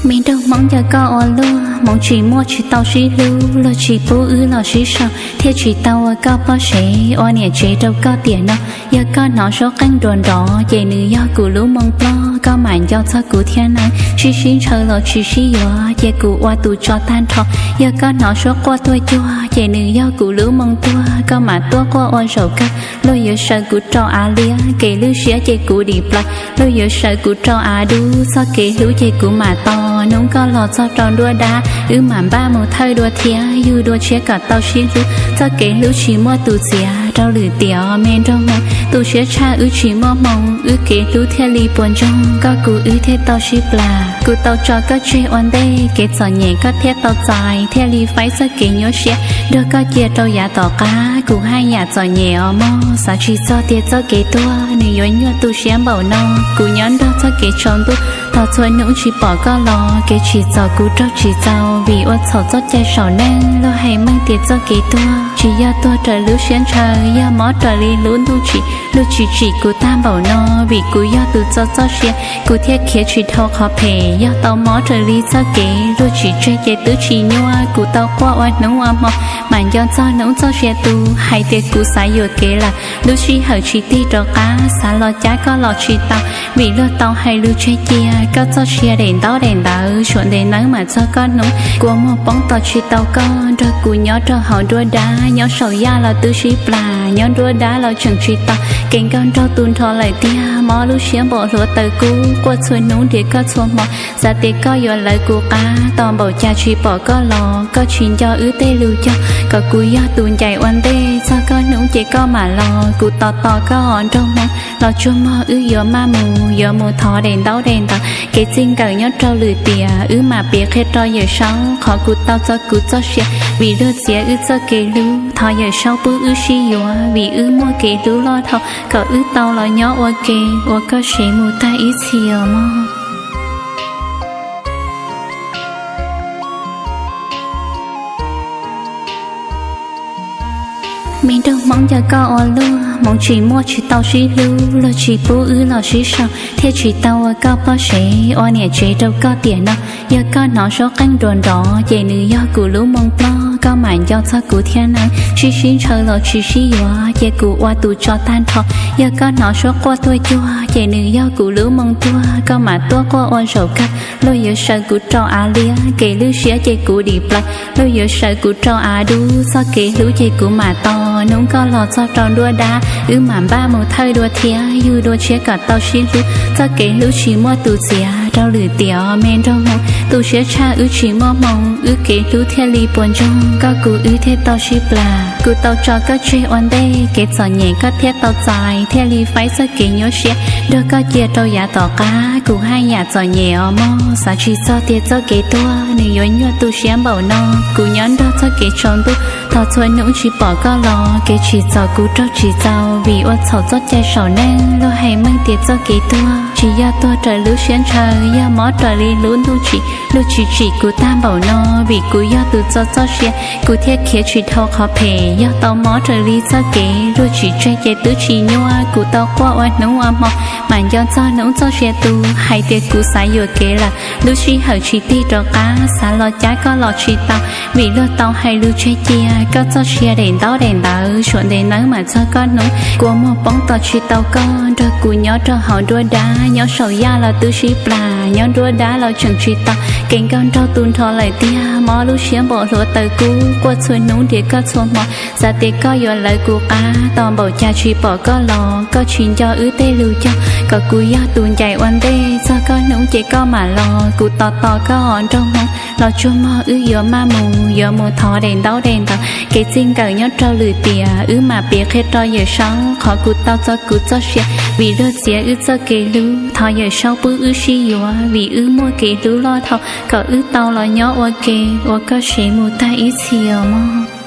Me nraug Hmoob, yog koj ua luaj, hmoov tsis muaj tsis tau sib hlub, luag tsis pub wb los sib sau, thiaj tsis tau ua koj poj sev, ua niam tsev rau koj tiam no. Yog koj hnov suab qeej nruas nrov, ces nws yog kuv lub moo ploj, koj mam nco txog kuv thiab nawb. Sib sib ntshaw los tsis sib yuav, ces kuv ua tus tso tag nrho. Yog koj hnov suab quaj tuaj cuag, ces nws yog kuv lub moo tuag, koj mam tuaj quaj ua zaum kawg. Luag yuav sawv kuv rau av liab, kev lwj siab ces kuv dim plaws. Luag yuav sawv kuv rau av dub, txoj kev hlub ces kuv mam tos. Hnub koj los txog rau nruab dab, wb mam npaj mus thawj dua thiab, yug dua tshiab kom tau sib hlub. Txoj kev hlub tsis muaj tus txiav, rau lwm tiam os me nraug Hmoob. Tu siab tshaj wb tsis muaj hmoo, wb kev hlub thiaj li puas ntsoog, koj kuv wb thiaj tau sib plam. Kuv tau tso koj tseg ua ntej, kev txom nyem koj thiaj tau txais, thiaj li faib txoj kev nyuaj siab, nrog koj cia rau yav tom qab. Kuv haj yam txom nyem os mog, xav tsis txog tias txoj kev tuag nws yuav nyuaj tu siab npaum no. Kuv nyob nrog txoj kev tsaus ntuj, tos txhua hnub tsis pom koj los, kev tsim txom kuv raug tsis txaus, vim ua txhaum txoj cai saum neej. Luag hais meej tias txoj kev tuag tsis yog tuag raws lub siab ntshaw, yog mob raws li lub ntuj tsim. Luag tsim tsim kuv tag npaum no, vim kuv yog tus txo txoj sia, kuv thiaj khiav tsis dhau qhov phem. Yog tau mob raws li txoj kev, luag tsim tseg ces twb tsis nyuaj. Kuv tau quaj ua hnub ua hmo, mam nco txog hnub txoj sia tu, hais tias kuv xav yuam kev lawm. Lub sij hawm tsis tig rov qab, xav los cab koj los tsis tau, vim luag tau hais lus tseg cia. Koj txoj sia daim ntaub daim ntawv, suav ntev nawb mam txog koj hnub. Kua muag poob tos tsis tau koj, nrog kuv nyob rau hauv nruab dab, nyob saum yaj los twb sib plam, nyob nruab dab los tseem tsis tau. Kev nkauj nraug tu nrho lawm tiag, mob lub siab npaum hluav taws kub, quaj txhua hnub nrhiav koj txhua hmo. Xav tias koj yuav lawv kuv qab, tos npaum cas tsis pom koj los, koj tsis nco wb tej lus cog, kom kuv yog tus ncaim ua ntej, txog koj hnub ces koj mam los. Kuv tos tos koj os nraug Hmoob, los tsuag mog wb yuav maj mus, yuav mus thov daim ntaub daim ntawv, kev txij nkawm nyob rau lwm tiam, wb mam piav qhia rau Yawm Saub qhov kuv tau txo kuv txoj sia, vim luag txiav wb txoj kev hlub. Thov Yawm Saub pub wb sib yuav, vim wb muaj kev hlub loj dhau, kom wb tau los nyob ua ke, ua koj sev mus tag ib txhis os mog. Me nraug Hmoob, yog koj ua luaj, hmoov tsis muaj tsis tau sib hlub, luag tsis pub wb los sib sau, thiaj tsis tau ua koj poj sev, ua niam tsev rau koj tiam no. Yog koj hnov suab qeej nruas nrov, ces nws yog kuv lub moo ploj, koj mam nco txog kuv thiab nawb. Sib sib ntshaw los tsis sib yuav, ces kuv ua tus tso tag nrho. Yog koj hnov suab quaj tuaj cuag, ces nws yog kuv lub moo tuag, koj mam tuaj quaj ua zaum kawg. Luag yuav sawv kuv rau av liab, kev lwj siab ces kuv dim plaws. Luag yuav sawv kuv rau av dub, txoj kev hlub ces kuv mam tos. Hnub koj los txog rau nruab dab, wb mam npaj mus thawj dua thiab, yug dua tshiab kom tau sib hlub. Txoj kev hlub tsis muaj tus txiav, rau lwm tiam os me nraug Hmoob. Tu siab tshaj wb tsis muaj hmoo, wb kev hlub thiaj li puas ntsoog, koj kuv wb thiaj tau sib plam. Kuv tau tso koj tseg ua ntej, kev txom nyem koj thiaj tau txais, thiaj li faib txoj kev nyuaj siab, nrog koj cia rau yav tom qab. Kuv haj yam txom nyem os mog, xav tsis txog tias txoj kev tuag nws yuav nyuaj tu siab npaum no. Kuv nyob nrog txoj kev tsaus ntuj, tos txhua hnub tsis pom koj los, kev tsim txom kuv raug tsis txaus, vim ua txhaum txoj cai saum neej. Luag hais meej tias txoj kev tuag tsis yog tuag raws lub siab ntshaw, yog mob raws li lub ntuj tsim. Luag tsim tsim kuv tag npaum no, vim kuv yog tus txo txoj sia, kuv thiaj khiav tsis dhau qhov phem. Yog tau mob raws li txoj kev, luag tsim tseg ces twb tsis nyuaj. Kuv tau quaj ua hnub ua hmo, mam nco txog hnub txoj sia tu, hais tias kuv xav yuam kev lawm. Lub sij hawm tsis tig rov qab, xav los cab koj los tsis tau, vim luag tau hais lus tseg cia. Koj txoj sia daim ntaub daim ntawv, suav ntev nawb mam txog koj hnub. Kua muag poob tos tsis tau koj, nrog kuv nyob rau hauv nruab dab, nyob saum yaj los twb sib plam, nyob nruab dab los tseem tsis tau. Kev nkauj nraug tu nrho lawm tiag, mob lub siab npaum hluav taws kub, quaj txhua hnub nrhiav koj txhua hmo. Xav tias koj yuav lawv kuv qab, tos npaum cas tsis pom koj los, koj tsis nco wb tej lus cog, kom kuv yog tus ncaim ua ntej, txog koj hnub ces koj mam los. Kuv tos tos koj os nraug Hmoob, los tsuag mog wb yuav maj mus, yuav mus thov daim ntaub daim ntawv, kev txij nkawm nyob rau lwm tiam, wb mam piav qhia rau Yawm Saub qhov kuv tau txo kuv txoj sia, vim luag txiav wb txoj kev hlub. Thov Yawm Saub pub wb sib yuav, vim wb muaj kev hlub loj dhau, kom wb tau los nyob ua ke, ua koj sev mus tag ib txhis os mog.